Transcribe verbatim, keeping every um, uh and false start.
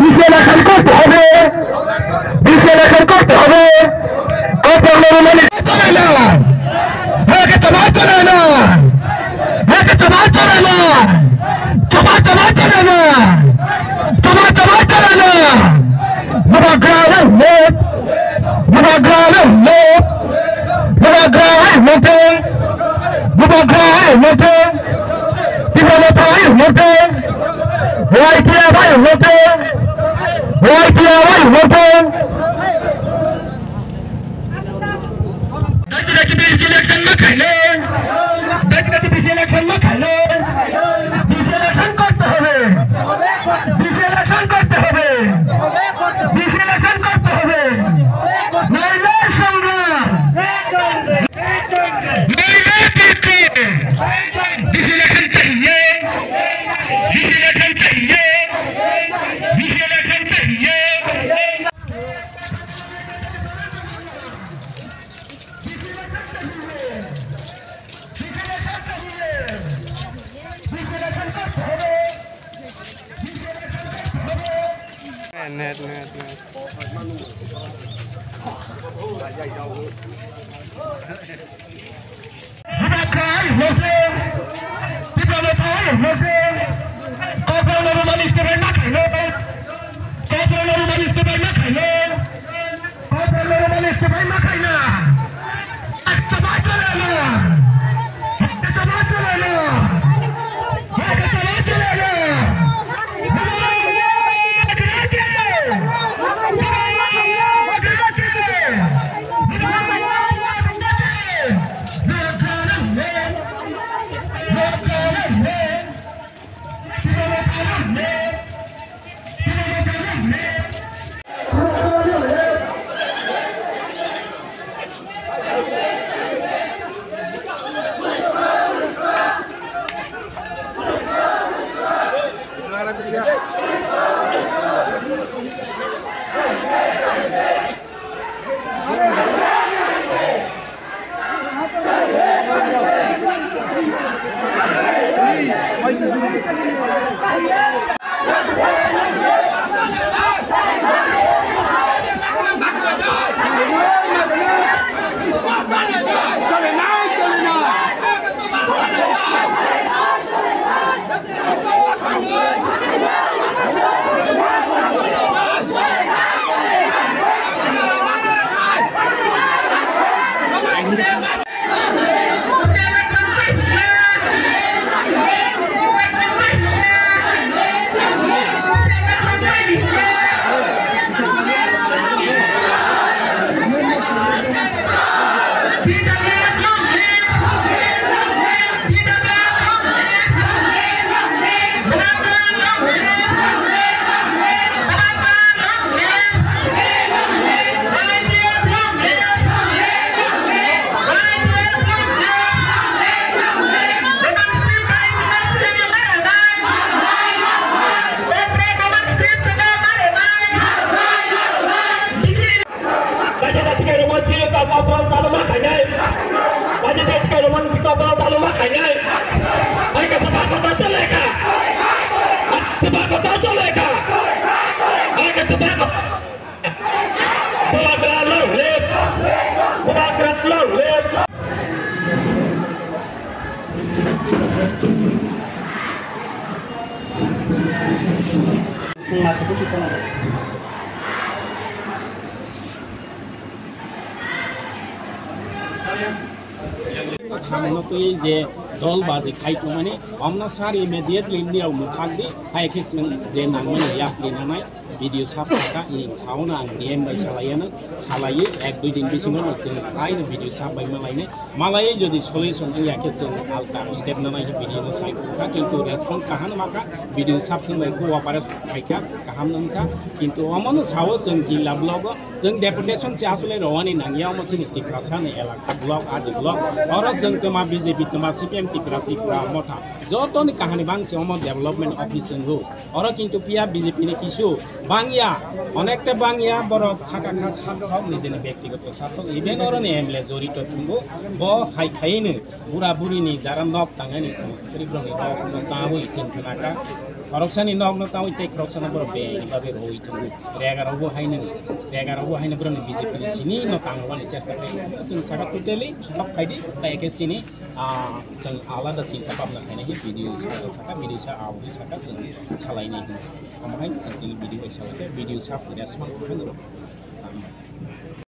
DC election করতে হবে, DC election করতে হবে। কর্পোরেটর মানে চলে না, একে চাপা চলে না, একে চাপা চলে না, চাপা চাপা চলে না, চাপা চাপা চলে না। Bubagra left, Bubagra left, Bubagra left, Bubagra left, Tipra Motha left, Y T F left, Y T F left. Daki daki B C election ma khaile. Daki daki B C election ma khaile. B C election করতে হবে। B C election করতে হবে। B C election করতে হবে। নইলে সংগ্রাম। নইলে বিদ্রোহ। B C election चाहिए। B C election चाहिए। B C election चाहिए। Net, net, net. Bubagra hai hote, Tipra Motha hai hote, Kokborok no Roman script bai ma khaino, Kokborok no Roman script bai ma khaino. Kau perlu Roman script bai ma khaina. Coba chole na. Coba chole na. Coba chole na. Kaisa da tikai rwmani sika ka bwrang talo ma khainai. Kaisa da tikai rwmani sika bwrang talo ma khainai. Hai ka chwbakota chole ka. Chwbakota chole ka. Hai ka chwbakota. Bubagra long live. Bubagra long live. Samung no twi je dol baji khai tongmani, omno sar immediately nirok mwthak di, hai khe chwng je nangmani yapri nanai video sab thaka, i sauna ang D M bai salaiya nang, salaiwi ek dui din bisingo no chwng hai no video sab bai malainai, malaiwi jodi solution wngya khe chwng alta step nanai video no sai kha, kintu response kaham ma kha, video sab chwng bai cooperation khai kha, kaham wng kha, kintu omo no sao chwng jila block o, Chwng deputation se aswlai rwani nangya, omo chini Tiprasa ni elaka block, R D block. Oro chwng twma B J P, twma C P M, Tipra, Tipra Motha. Joto ni kahani bangsi omo development office chwng hu. Oro kintu piya B J P ni kisu bangya, onekta bangya borok khaka kha sarthok nijini bektigoto sarthok. Even oro ni M L A jorito thwngbo, bo hai khaino bura buri ni jara nok tangani Tiprasa ni nok tangwi chwng khna kha. Khoroksani nokno tawi tei khoroksano borok beng bagwi rwui tongo. Regarokbo haino, regarokbo haino borokni B J P ni sini no tangrwani chesta khlai. Chwng saka totally stop khaidi, tai khe sini, ah, chwng alada chinta bhabna khainai khe video saka, saka video sa, aboni saka chwng salainai hino. Omo hai chwng tini video bai salai khe video sa response khainai rok.